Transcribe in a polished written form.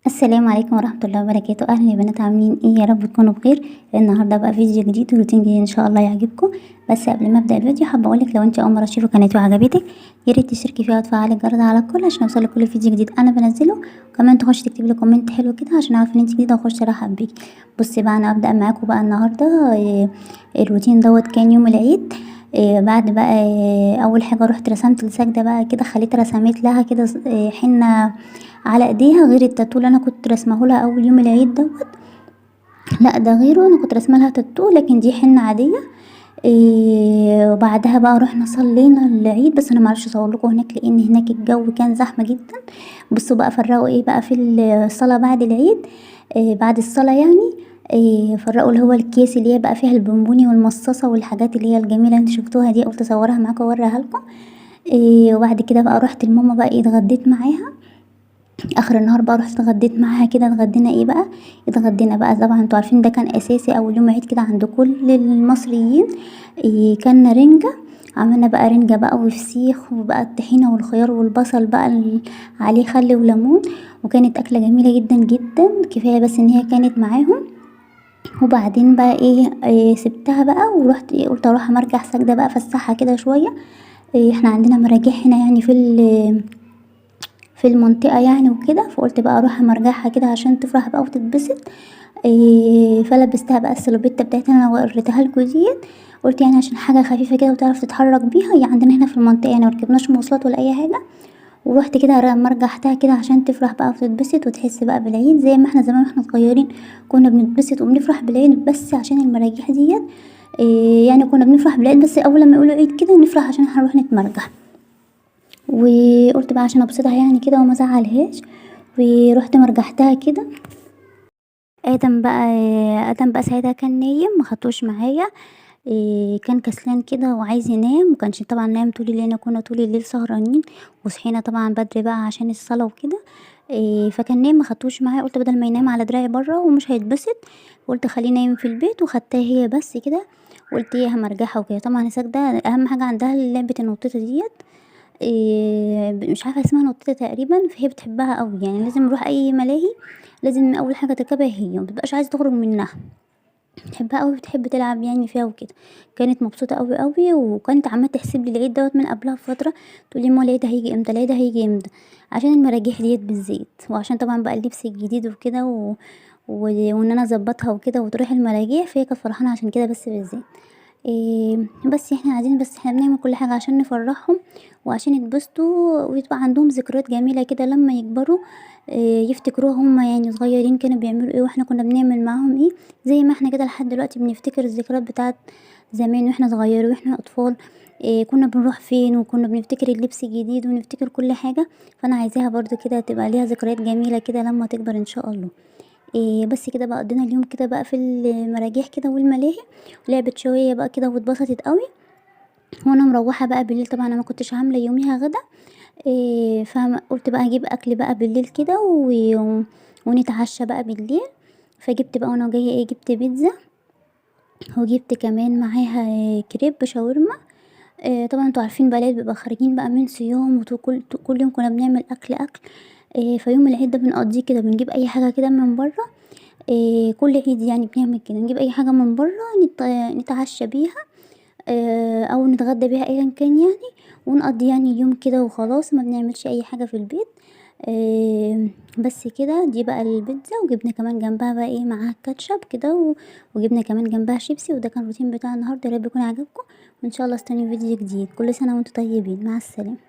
السلام عليكم ورحمة الله وبركاته. اهلا يا بنات، عاملين ايه؟ يا رب تكونوا بخير. النهارده بقى فيديو جديد وروتين جديد ان شاء الله يعجبكم. بس قبل ما ابدا الفيديو حابة اقولك لو انت اول مرة تشوفي قناتي وعجبتك يا ريت تشتركي فيها وتفعلي الجرس على الكل عشان يوصلك كل فيديو جديد انا بنزله، وكمان تخشي تكتبي لي comment حلو كده عشان اعرف ان انت جديدة واخش ارحب بيكي. بصي بقى، انا ابدا معاكم بقى النهارده الروتين دوت كان يوم العيد. بعد بقى اول حاجة رحت رسمت السجدة بقى كده، خليت رسمت لها كده حنة على ايديها غير التاتو اللي انا كنت رسمه لها اول يوم العيد دوت، لا ده غيره، انا كنت رسمه لها تاتو لكن دي حنة عادية. وبعدها بقى رحنا صلينا العيد، بس انا معرفش اصور لكم هناك لان هناك الجو كان زحمة جدا. بصوا بقى فرقوا ايه بقى في الصلاة بعد العيد، بعد الصلاة يعني فرقوا اللي هو الكيس اللي هي بقى فيها البونبوني والمصاصه والحاجات اللي هي الجميلة اللي انتوا شفتوها دي، قلت اصورها معاكم واوريها لكم. وبعد كده بقى رحت لماما بقى اتغديت معاها اخر النهار بقى، رحت اتغديت معاها كده. اتغدينا ايه بقى؟ اتغدينا بقى طبعا انتوا عارفين ده كان اساسي اول يوم عيد كده عند كل المصريين، كان رنجة. عملنا بقى رنجة بقى وفسيخ وبقى الطحينة والخيار والبصل بقى عليه خل وليمون، وكانت اكلة جميلة جدا جدا. كفاية بس ان هي كانت معاهم. وبعدين بقى ايه سبتها بقى ورحت قلت اروح مرجح سجدة بقى افسحها كده شوية. احنا عندنا مراجيح هنا يعني في المنطقة يعني وكده، فقلت بقى اروح امرجحها كده عشان تفرح بقى وتتبسط. فلبستها بقى السلوبيتا بتاعتها انا وريتها لكم ديت، قلت يعني عشان حاجة خفيفة كده وتعرف تتحرك بيها، هي عندنا هنا في المنطقة يعني مركبناش مواصلات ولا اي حاجة. ورحت كده مرجحتها كده عشان تفرح بقى وتتبسط وتحس بقى بالعيد زي ما احنا زمان واحنا صغيرين كنا بنتبسط وبنفرح بالعيد بس عشان المراجيح ديت. يعني كنا بنفرح بالعيد بس اول لما يقولوا عيد كده نفرح عشان هنروح نتمرجح. وقلت بقى عشان ابسطها يعني كده وما ازعلهاش، ورحت مرجحتها كده. ادم بقى ساعتها كان نايم، ما خدتوش معايا، كان كسلان كده وعايز ينام، وكانش طبعا نايم طول الليل، كنا طول الليل سهرانين وصحينا طبعا بدري بقى عشان الصلاة وكده. فكان نايم ما خدتوش معايا، قلت بدل ما ينام على دراعي بره ومش هيتبسط قلت خليه نايم في البيت، وخدتها هي بس كده قلت ايه همرجحها وكده. طبعا ساجدة اهم حاجة عندها لعبه النطيطه ديت، مش عارفه اسمها نطيطه تقريبا، فهي بتحبها قوي يعني لازم نروح اي ملاهي لازم اول حاجة تركبها هي، ومتبقاش عايزه تخرج منها، بتحبها قوي، بتحب تلعب يعني فيها وكده. كانت مبسوطة قوي قوي، وكانت عماله تحسب لي العيد دوت من قبلها بفترة، تقول لي ماما العيد هيجي امتى، العيد هيجي امتى، عشان المراجيح ديت بالذات، وعشان طبعا بقى اللبس الجديد وكده وان انا اظبطها وكده وتروح المراجيح، فهي كانت فرحانة عشان كده بس بالذات. بس احنا عايزين، بس احنا بنعمل كل حاجة عشان نفرحهم وعشان يتبسطوا ويبقى عندهم ذكريات جميلة كده لما يكبروا، يفتكروها هم يعني صغيرين كانوا بيعملوا ايه واحنا كنا بنعمل معاهم ايه، زي ما احنا كده لحد دلوقتي بنفتكر الذكريات بتاعت زمان واحنا صغيرين واحنا اطفال، كنا بنروح فين وكنا بنفتكر اللبس الجديد ونفتكر كل حاجة. فانا عايزاها برضو كده تبقى ليها ذكريات جميلة كده لما تكبر ان شاء الله. بس كده بقى قضينا اليوم كده بقى في المراجيح كده والملاهي، ولعبت شوية بقى كده واتبسطت قوي. وانا مروحة بقى بالليل طبعا انا ما كنتش عامله يوميها غدا، فقلت بقى اجيب اكل بقى بالليل كده ونتعشى بقى بالليل. فجبت بقى وانا جاية جبت بيتزا وجبت كمان معاها كريب شاورما. طبعا انتوا عارفين بقى العيد بيبقى خارجين بقى من صيام كل يوم كنا بنعمل اكل اكل، فيوم العيد ده بنقضيه كده بنجيب اي حاجة كده من بره، كل عيد يعني بنعمل كده، نجيب اي حاجة من بره نتعشى بيها، او نتغدى بيها ايا كان يعني، ونقضي يعني اليوم كده وخلاص، ما بنعملش اي حاجة في البيت. بس كده. دي بقى البيتزا، وجبنا كمان جنبها بقى معاها كاتشب كده، وجبنا كمان جنبها شيبسي. وده كان الروتين بتاع النهارده، يا رب يكون عجبكم، وان شاء الله استنوا فيديو جديد. كل سنة وانتم طيبين، مع السلامة.